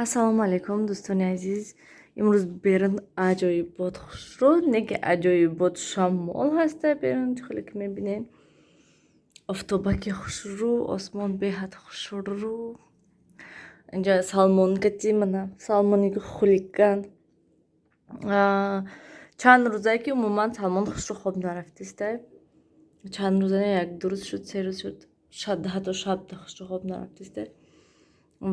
Ассалому алайкум, дӯстони азиз. Имрӯз берун аҷоибот хушрӯ, не ки аҷоибот, шамол ҳаста берун, чӣ хеле ки мебинед. Офтобаки хушрӯ, осмон беҳад хушрӯ. Инҷа Салмон кати, мана Салмони хулиган. Чанд рӯзае ки умуман Салмон хушрӯ хоб нарафтиста. Чанд рӯза не, як ду рӯз шуд, 3 рӯз шуд, ҳатто шаб хушрӯ хоб нарафтиста.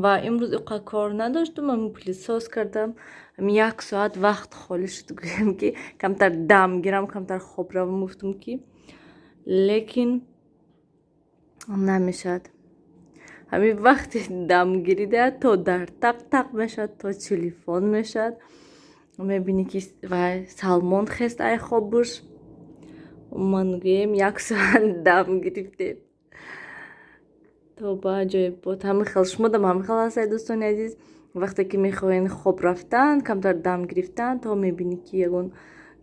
Ва имрӯз иқа кор надоштум, ами пылесос кардам. Ами як соат вақт холӣ шуд, гӯям ки камтар дам гирам, камтар хоб равам, гуфтум ки, лекин намешавад. Ҳамин вақти дамгирида то дар тақ тақ мешавад, то телефон мешавад. Мебинӣ ки вай Салмон хест ай хобуш. Ман гӯем, як соат дам гирифтем. То ба аҷоибот ҳамин хел. Шумодам ҳамин хел ҳастед, дӯстони азиз? Вақте ки мехоҳед хоб рафтан, камтар дам гирифтан, то мебинӣ ки ягон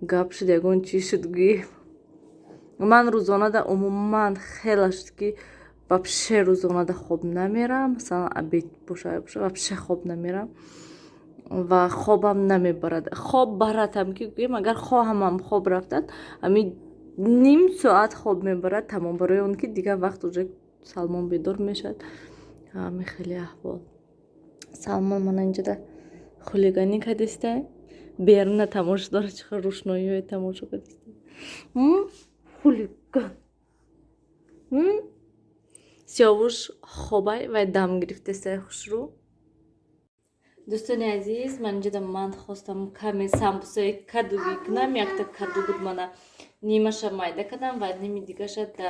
гап шуд, ягон чиз шуд, гӯем. Ман рӯзонада умуман хела шуд ки вообще рӯзонада хоб намерам. Масалан, обед боша, вообще хоб намерам ва хобам намебарад. Хоб барадам ки, гӯем, агар хоҳамам хоб рафтан, ҳамин ним соат хоб мебарад, тамом, барои он ки дигар вақт уже Салмон бедор мешавад. Ҳамин хеле аҳвол. Салмон мана инҷода хулиганӣ кардиста, беруна тамошо дорад, чӣ хел рӯшноиҳое тамошо кардиста. Хулиган. Сиёвуш хобай, вай дам гирифтеста хушрӯ. Дӯстони азиз, ман инҷода ман хостам каме самбусаи кадугӣ кунам. Якта каду буд, мана нимаша майда кардам ва ними дигаша да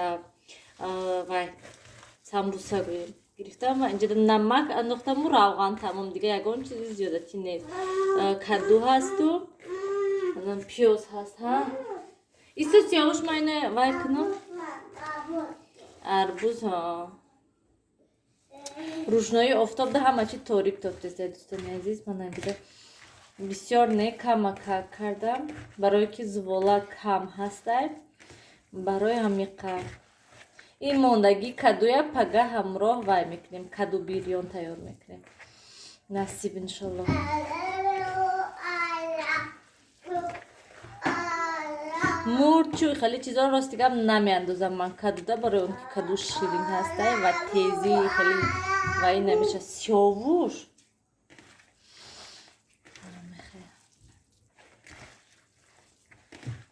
вай самбуса гӯем гирифтам ва инҷода намак андохтаму равған, тамом, дига ягон чизи зиёдатӣ нест. Каду ҳасту пиёз ҳаст. Ҳа, исто, Сиёвуш, ман ина вай кунам. Арбуз. Ҳа, рӯшноии офтоб да ҳама чи торик тофтеста, дӯстони азиз. Мана дига бисёр не, камака кардам, барое ки зувола кам ҳастай, барои ҳамиқа. Ин мондагӣ кадуя пага ҳамроҳ вай мекунем, каду бирён тайёр мекунем, насиб, иншолло. Мурчу хеле чизоро рости гап намеандозам ман кадуда, барои он ки каду ширин ҳастай ва тезӣ хеле вай намеша. Сиёвуш,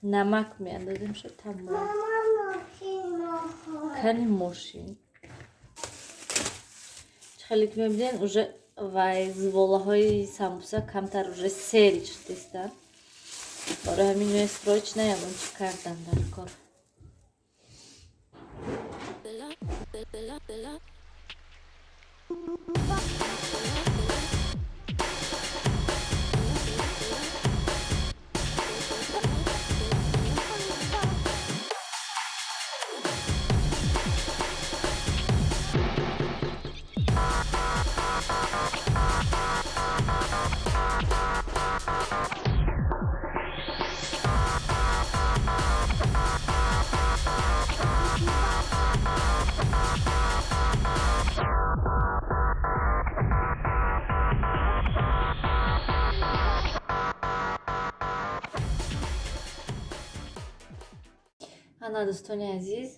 намак меандозем, шуд, тамом. Кани мошин. Чӣ хеле ки мебинед, уже вай зуволаҳои самбуса камтар уже сел шудистанд, барои ҳамин срочно ягон чӣ кардан дар кор. Ана, дӯстони азиз,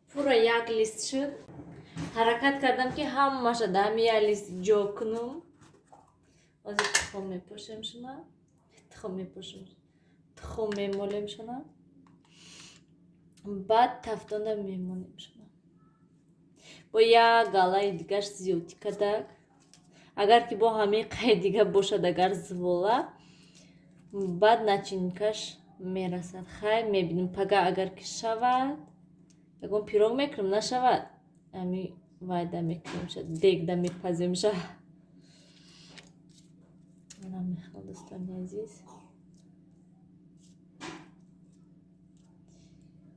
пурра як лист шуд. Ҳаракат кардам ки ҳамаша дар ҳами як лист ҷо кунам. Ҳозир тухм мепошем шуна, тухм мепошем, тухм мемолем шуна, баъд тафтонда мемонем шуна. Бо як галаи дигаш зиёдтӣ кардак. Агар ки бо ҳамаи қай дига бошад, агар зувола, баъд начинкаш мерасад. Хай, мебинем, пага агар ки шавад, ягон пирог мекунам, нашавад, ами Вайда мекунемша, дегда мепаземша. Намехел, дӯстони азиз.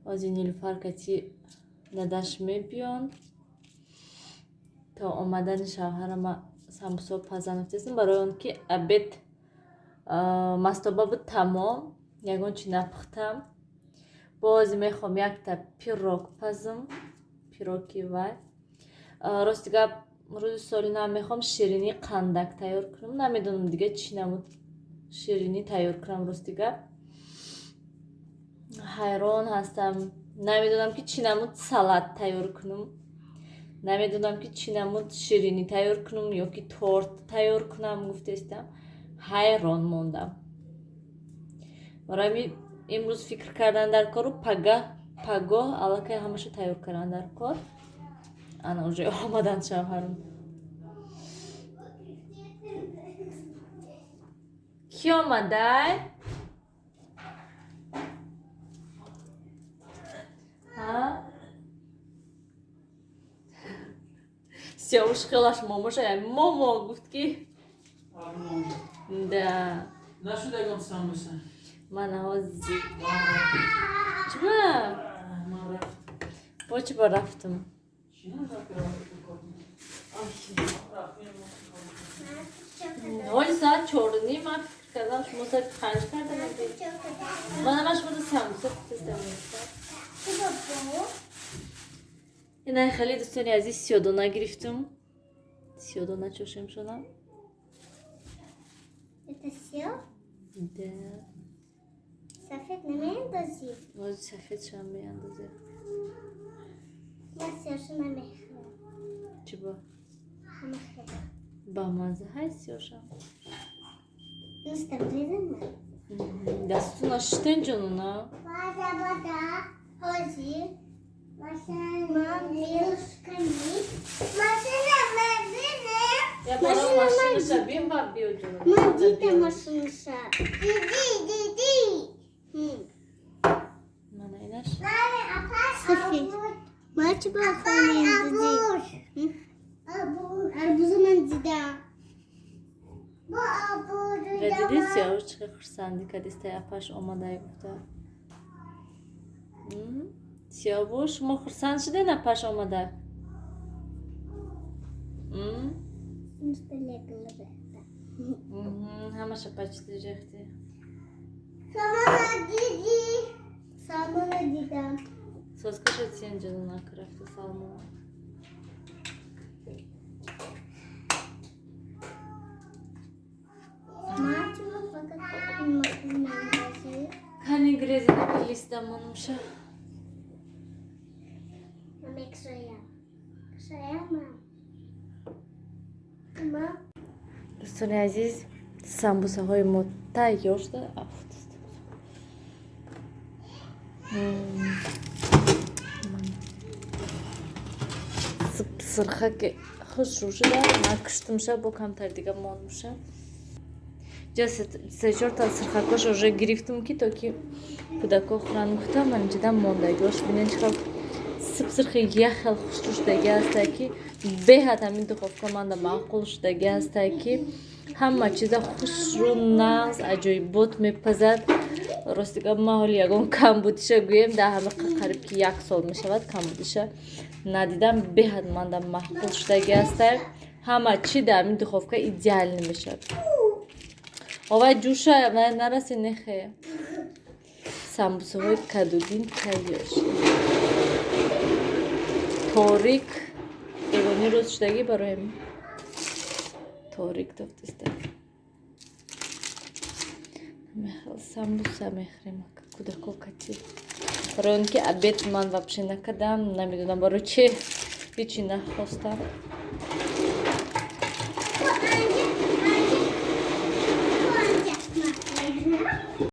Ози Нилуфар кати дадаш мебиён. То омадани шавҳарама самбусо пазан гуфтестам, барои он ки обед мастоба буд тамом, ягон чи напухтам. Боз мехоҳам якта пирог пазм, пироги вай. Рости гап, рӯзи соли нав мехоҳам ширинии қандак тайёр кунам. Намедонам дига чӣ намуд ширинӣ тайёр кунам, рости гап. Ҳайрон ҳастам. Намедонам ки чӣ намуд салат тайёр кунам. Намедонам ки чӣ намуд ширинӣ тайёр кунам ё ки торт тайёр кунам гуфтестам. Ҳайрон мондам. Барои ҳамин имрӯз фикр кардан дар кору пагоҳ аллакай ҳамаша тайёр кардан дар кор. Ана уже омаданд шавҳарам. Кӣ омадай? Ҳа? Сиёвуш хелаш момоша, момо гуфт ки да. Нашуд ягон самбуса? Мана ҳозир. Чиба? Ман рафтам. Бо чиба рафтам? Ҳоли соат 4:30, ман фикр кардам шумо соати 5 кардам. Мана ман шуморо самбуса пухтастам. Инай хеле дӯстони азиз сиёдона гирифтам. Сиёдона чошем шудам. Это сё? Да. Сафед намеандозӣ? Боз сафед шам меандозем. Ман сиёша намехӯрам. Чиба? Намехӯрам. Ба маза ҳаст сиёша. Дӯстам дидам ман. Дастуна шитен ҷонуна. Бада, бада. Ҳозир. Ман милшкани. Машина ман бинем. Я бора машинаша бин ба биё ҷонуна. Ман дидам машинаша. Диди, диди. Мана инаш. Сафед. Ман чӣ ба хонем диди? Арбуза ман дидам. Диди сиёвуш чӣ хел хурсандӣ кардистай апаш омадай гуфта. Сиёвуш, шумо хурсанд шудед апаш омада? Ҳамаша почти рехти. Самона диди. Самона дидам. Соскаша сен ҷонуна рафта салмон. Кани грезина листа монумша. Дӯстони азиз, самбусаҳои мо тайёр шуда. Сирхаки хушрӯ шуда. Ман куштумша, бо камтар дига монумша. Ҷа се-чорта сирхакош уже гирифтум ки то ки кӯдако хӯранд гуфтам. Ман инҷода мондагиош бинед чӣ хел сипсирхи як хел хушрӯ шудаги ҳастае ки беҳад ҳамин духовка манда маъқул шудаги ҳастае ки ҳама чиза хушрӯ нағз аҷоибот мепазад. Рости гап, ман ҳоли ягон камбудиша гӯем дар ҳама қариб ки як сол мешавад камбудиша надидам. Беҳад манда маъқул шудаги ҳастае. Ҳама чи дар ҳамин духовка идеални мешавад. Овай ҷӯша нарасе нехе. Самбусаҳои кадудин тайёр шуд. Торик ягони рӯз шудагӣ барои торик тофтиста. Мехел самбуса мехӯрем кӯдако кати. Барои он ки обед ман вообще накардам, намедонам барои чи ҳечи нахостам.